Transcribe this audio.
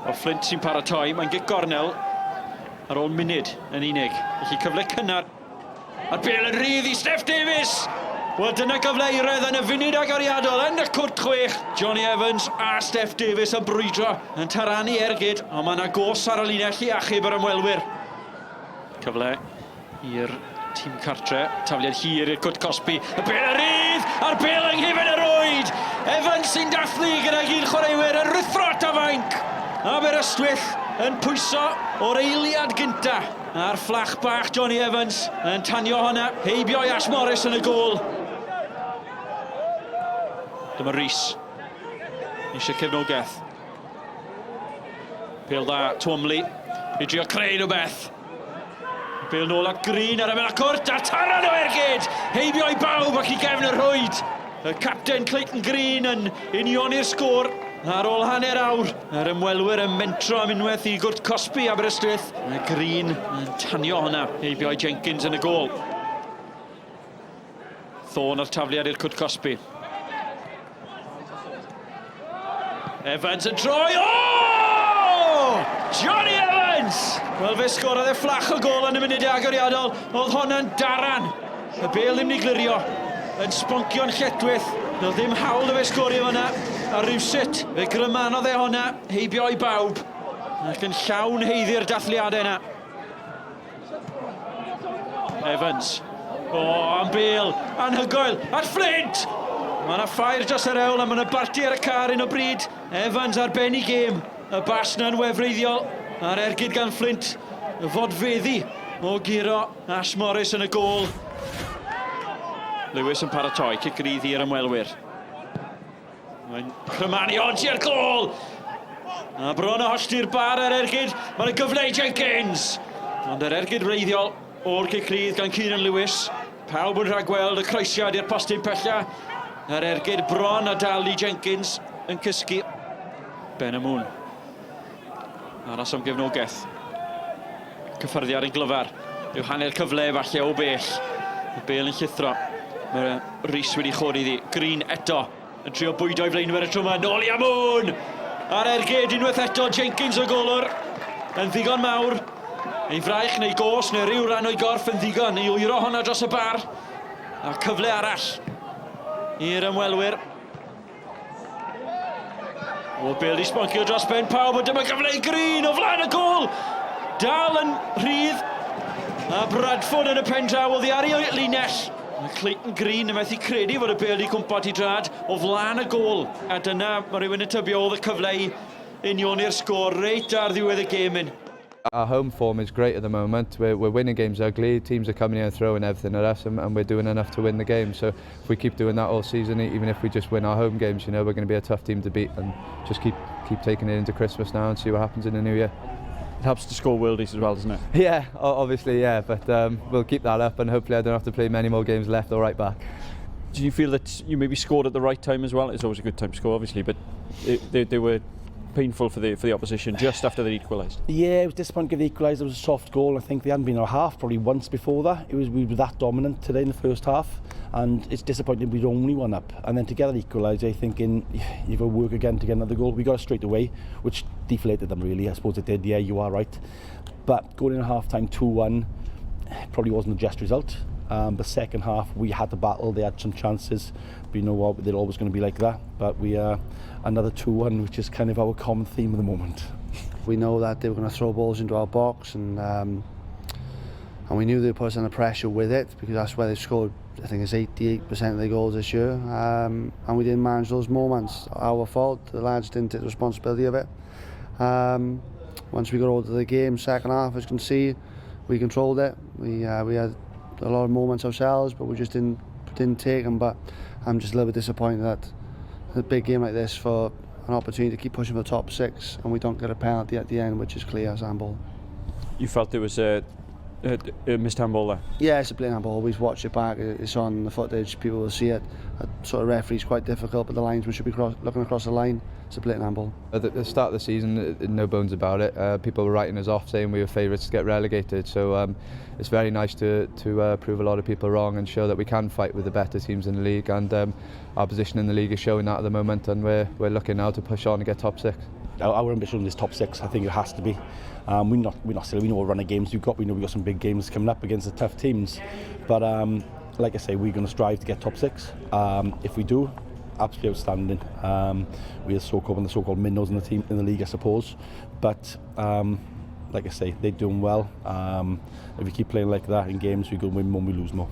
O Flint sy'n paratoi, mae'n gic gornel ar ôl munud yn unig. Felly cyfle cynnar. A'r bêl yn rhydd i Steff Davies! Wel, dyna gyfle eiredd yn y funud agoriadol yn y cwrt chwech. Johnny Evans a Steff Davies yn brwydro yn taranu ergyd, ond mae yna gos ar y linell i achub yr ymwelwyr. Cyfle i'r tîm cartre, tafliad hir i'r cwrt cosbi, y bêl yn rhydd, a'r bêl yng nghefen y rwyd! Evans sy'n dathlu gyda'i gyd chwaraewyr yn rhuthro at y fainc! Aberystwyth yn pwyso o'r eiliad gynta. A'r fflach bach Johnny Evans yn tanio honna, heibio i Ash Morris yn y gôl. Dyma Rees. Eisiau cefnogaeth. Pêl dda, Twomley. I drio creu rhywbeth. Bêl nôl at Green ar ymyl y cwrt a taran o ergyd! Heibio i bawb ac i gefn y rhwyd. Y capten Clayton Green yn unioni'r sgôr ar ôl hanner awr. Yr ymwelwyr yn mentro am unwaith i gwrt cosbi Aberystwyth. Mae Green yn tanio hwnna heibio i Jenkins yn y gôl. Thorne a'r tafliad i'r cwrt cosbi. Evans yn troi. O! Johnny Evans! Wel, fe sgorodd e fflach o gôl yn y munudau agoriadol. Oedd honna'n daran. Y bêl ddim 'di glirio. Yn sboncio'n lletchwith. Doedd ddim hawl 'da fe sgorio fan'na. A rywsut, fe grymanodd e honna heibio i bawb. Ac yn llawn haeddu'r dathliadau yna. Evans. O, am bêl. Anhygoel. At Flint! Mae yna ffair dros yr ewl a mae yna barti ar y car un o bryd. Evans ar ben i gêm. Y bas na'n wefreiddiol. A'r ergyd gan Flint. Y fodfeddi o guro Ash Morris yn y gôl. Lewis yn paratoi, cic rydd i'r ymwelwyr. Mae'n crymanu ond tua'r gôl! A bron o hollti'r bar ar ergyd. Mae'n gyfle i Jenkins! Ond yr ergyd wreiddiol o'r cic rydd gan Kieran Lewis. Pawb yn rhagweld y croesiad i'r postyn pella. Yr ergyd bron a dal i Jenkins yn cysgu. Ben Amoon. Aros am gefnogaeth. Cyffyrddiad yn glyfar. Yw hanner cyfle efallai o bell. Y bel yn llithro. Mae Rhys wedi chodi iddi. Green eto. Yn trio bwydo i flaenwyr y tro yma. Nôl i Amoon! Ar ergyd unwaith eto Jenkins o golwr. Yn ddigon mawr. Ei fraich neu gos neu ryw ran o'i gorff yn ddigon i wyro honna dros y bar. A cyfle arall i'r ymwelwyr. O, bêl 'di sboncio dros ben pawb, ond dyma gyfle i Green o flaen y gôl! Dal yn rhydd, a Bradford yn y pen draw oddi ar ei linell. Mae Clayton Green yn methu credu fod y bêl 'di cwmpo at ei drad o flaen y gôl. A dyna, mae rhywun yn tybio, oedd y cyfle i unioni'r sgôr reit ar ddiwedd y gêm hyn. Our home form is great at the moment. We're, we're winning games ugly, teams are coming here and throwing everything at us, and, and we're doing enough to win the game. So if we keep doing that all season, even if we just win our home games, you know, we're going to be a tough team to beat and just keep keep taking it into Christmas now and see what happens in the new year. It helps to score worldies as well, doesn't it? Yeah, obviously, yeah, but um, we'll keep that up and hopefully I don't have to play many more games left or right back. Do you feel that you maybe scored at the right time as well? It's always a good time to score, obviously, but it, they, they were painful for the for the opposition just after they equalised. Yeah, it was disappointing to get the equaliser. It was a soft goal. I think they hadn't been our half probably once before that. It was we were that dominant today in the first half, and it's disappointing we'd only one up. And then to get an equaliser, thinking you've got to work again to get another goal. We got it straight away, which deflated them really. I suppose it did. Yeah, you are right. But going in at half time 2-1 probably wasn't the just result. Um, but second half, we had to battle. They had some chances. But you know what? They're always going to be like that. But we are another 2-1, which is kind of our common theme at the moment. We know that they were going to throw balls into our box and um, and we knew they were put us under pressure with it because that's where they scored I think it's 88% of their goals this year um, and we didn't manage those moments our fault the lads didn't take the responsibility of it um, once we got out of the game second half as you can see we controlled it we uh, we had a lot of moments ourselves but we just didn't didn't take them but I'm just a little bit disappointed that a big game like this for an opportunity to keep pushing for the top six and we don't get a penalty at the end which is clear as handball. You felt there was a a, a missed handball there? Yeah, it's a blatant handball. Always watch it back. It's on the footage. People will see it. A sort of referee's quite difficult, but the linesman should be cross, looking across the line. It's a blatant handball. At the start of the season, no bones about it. Uh, people were writing us off saying we were favourites to get relegated. So um, it's very nice to, to uh, prove a lot of people wrong and show that we can fight with the better teams in the league. And um, our position in the league is showing that at the moment, and we're, we're looking now to push on and get top six. Our ambition is top six. I think it has to be. We're not silly. We know what run of games we've got. We know we've got some big games coming up against the tough teams. But like I say, we're going to strive to get top six. If we do, absolutely outstanding. We are so-called the so-called minnows in the team in the league, I suppose. But like I say, they're doing well. If we keep playing like that in games, we go win more, we lose more.